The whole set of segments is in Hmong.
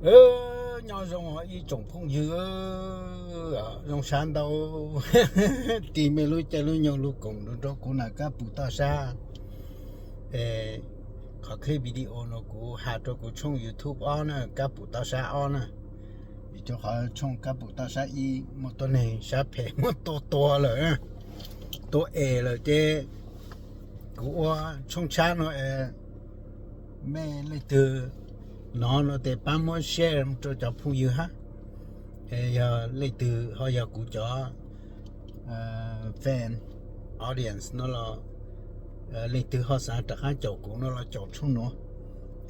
Nyob zoo ib tsoom phooj ywg, zoo sab ntau, tig mej lub caij lub nyoog lug koom nrug rau kuv na kab pum toj sab. Qhov clip video no kuv has rua kuv tshooj YouTube ob na, kab pum toj sab ob na. Vim rau qhov tshooj kab pum toj sab ib muaj tuab neeg sab phem muab tua tuag lawm, tua es lawm ces kuv ua tshooj tshab no es mej leej twg nov no tes pab muab share rau cov phooj ywg hab. Es yog leej twg ho yog kuv cov fan audience no los leej twg ho xav rov qaab caum kuv no los caum tshooj nuav.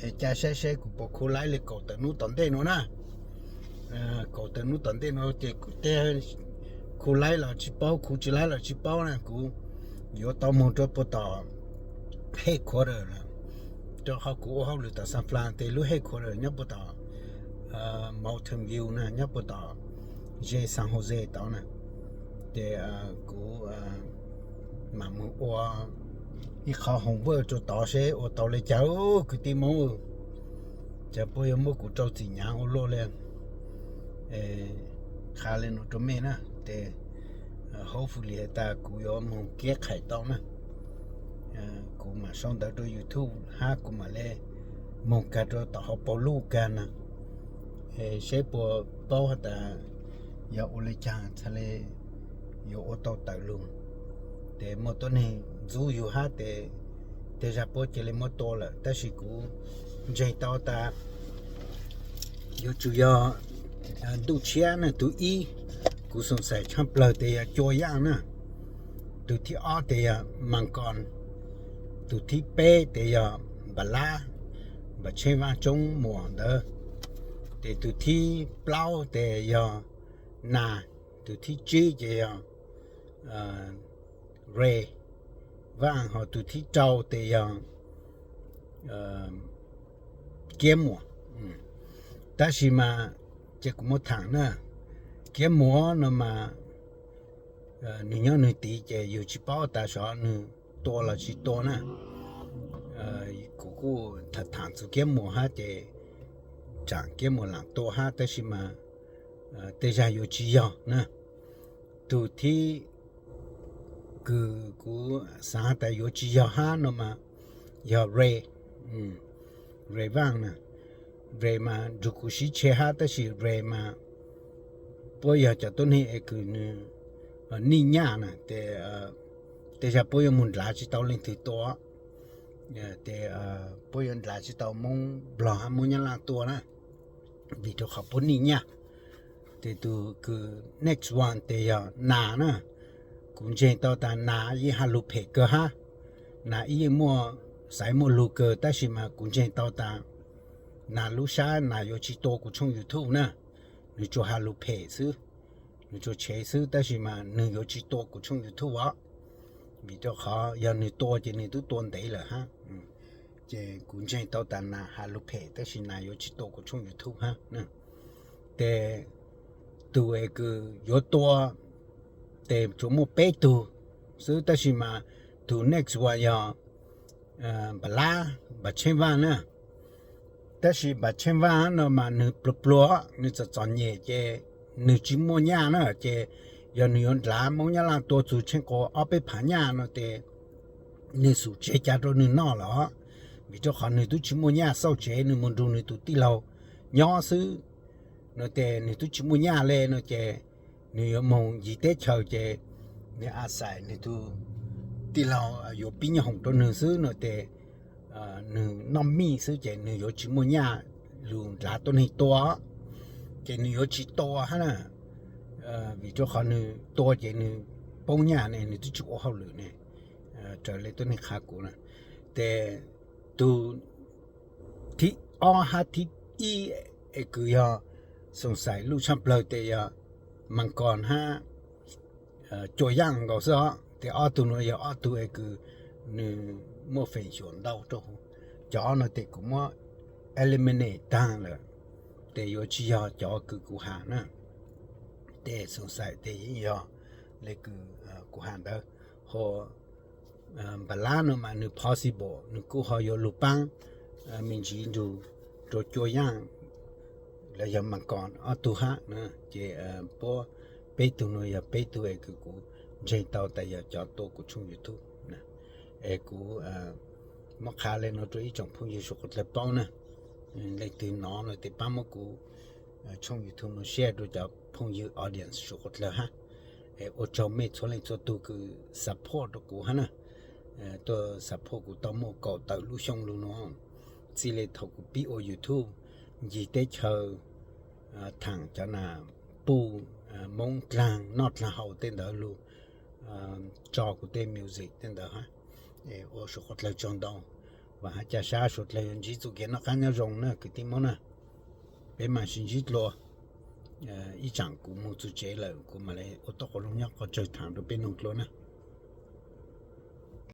Es ca saib saib kuv puas khu laib le kaum tawm nub tom ntej nuav na. Kaum tawm nub tom ntej nuav ces kuv teb khu laib los tsi paub, khu tsi laib los tsi paub na, kuv yuav tau moog rua puag tom headquarter lawm. Rua qhov kuv ua hauj lwm tom San Fran tes lub headquarter nyob puag tom Mountain View na, nyob puag tom ze San Jose tod na. Ces kuv mam moog ua ib qho homework rua tod seb ua tau le caag kwv tij Moob. Cas puab yuav muab kuv rau txim nyaav ua luaj le. Qha le nuav rua mej na, tes hopefully has tas kuv yuav moog kiab qhais tau na. Kuv mam sau ntawv rua YouTube hab kuv mam le moog kag rua tom hauv paus lug kag na. Seb puas paub has tas yog ua le caag txhad le yuav ua tau tawm lug. Tes muaj tuab neeg ntxub yug hab tes tej zag puab cia le muab tua lawm, tab sis kuv ntseeg tau tas yuav tsum yog ntuj tshiab na. Tug ib, kuv xoom xais tshaj plawg tes yog Cua Yaaj na. Tug thib ob tes yog Mas Koos. Tug thib peb tes yog Npam Lab, Npam Tsheej Vaaj Tsoob Muas ntawd. Ces tug thib plaub tes yog Nas. Tug thib tsib ces yog Re Vaaj, ho tug thib rau tes yog Kiab Muas. Tab sis mas ces kuv muab thaam na, Kiab Muas no mas nwg nyob nwg tid ces yug tsi paub tas xyov nwg tua los tsi tua na. Kuv kuj thaam thaam txug Kiab Muas hab ces tsaam Kiab Muas laam tua hab, tab sis mas tej zag yuav tsi yog na. Tug thib kws kuv xaav has tas yuav tsi yog hab no mas yog Re, Re Vaaj na. Re mas nrug kuv sib tshe hab, tab sis Re mas puab yog cov tuab neeg es kws nwg nij nyaj na, tes tej zag puab yuav moog nrlav tsi tau leej twg tua, tes puab yuav nrlav tsi tau Moob Nplog hab Moob Nyab Laaj tua na. Vim rau qhov puab nij nyaj. Tes tug kws next one tes yog Nas na. Kuv ntseeg tau tas Nas yeej has lug phem kawg hab. Nas ib yeej muaj xaiv muaj lug kawg, tab sis mas kuv ntseeg tau tas Nas lub sab Nas yuav tsi tua kuv tshooj YouTube na. Nwg tsuas has lug phem xwb, nwg tsuas tshev xwb, tab sis mas nwg yuav tsi tua kuv tshooj YouTube os. Vim rau qhov yog nwg tua ces nwg twb tua ntev lawm hab. Ces kuv ntseeg tau tas Nas has lug phem, tab sis Nas yuav tsi tua kuv tshooj YouTube hab. Tes tug es kws yuav tua tes tsuas muaj peb tug xwb, tab sis mas tug next one yog Npam Lab, Npam Tsheej Vaaj na. Tab sis Npam Tsheej Vaaj no mas nwg pluag pluag, nwg txom txom nyem ces nwg tsi muaj nyaj na, ces yog nwg yuav nrlav Moob Nyab Laaj tua txug tsheej quas ob peb phav nyaj no tes nwg xum tseg ca rau nwg noj lawm. Vim rau qhov nwg twb tsi muaj nyaj, xauj tsev nwg moog nrug nwg tug tij laug nyob xwb no tes nwg twb tsi muaj nyaj le no ces nwg yuav moog ncig teb chaws ces nwg a xais nwg tug tij laug yuav pib nyob hoom rau nwg xwb no tes nwg noj mij xwb ces nwg yuav tsi muaj nyaj lug nrlav tuab neeg tua, ces nwg yuav tsi tua hab na. Vim rau qhov nwg tua ces nwg poob nyaj ne, nwg twb tsi ua hauj lwm ne, raws le tuab neeg qha kuv na. Tes tug thib ob hab thib ib es kws yog xoom xais luj tshaj plawg tes yog Mas Koos hab Cua Yaaj nkaus xwb os. Tes ob tug nuav yog ob tug es kws nwg muaj feem xyuam ntau rau huv. Cov no tes kuv muab eliminate taag lawm, tes yuav tsi yog cov kws kuv has na. Tes xoom xais tes yeej yog le kws kuv has ntawd. Ho Npam Lab no mas nwg possible nwg kuj ho yuav lug paab me ntsis nrug rua Cua Yaaj yog Mas Koos ob tug hab na. Ces puab peb tug no yog peb tug es kuv ntseeg tau tas yog cov tua kuv tshooj YouTube na. Es kuv muab qha le no rua ib tsoom phooj ywg suav qhuav dlawg paub na. Leej twg nov no tes pab muab kuv tshooj YouTube no share rua cov phooj ywg audience suav qhuav dlawg hab. Es ua tsaug mej txhua leej txhua tug kws support rua kuv hab na. Tuaj support kuv tau muaj kaum tawm lub xyoo lug nuav, txij le thaum kuv pib ua YouTube ncig teb chaws, thaam cov nam puj, Moob dlaag noj dlaag haus tej ntawd lug, tso kuv tej music tej ntawd hab. Ua suav qhuav dlawg tsaug ntau, vaam hab ca sab suav dlawg yuav ntsib txuj kev noj qaab nyob zoo na kwv tij Moob na. Peb maam sib ntsib dlua, ib tsaam kuv moog txug tsev lawm kuv maam le ua tau quas looj nyob qhov tsawg thaam rua peb noog dlua na.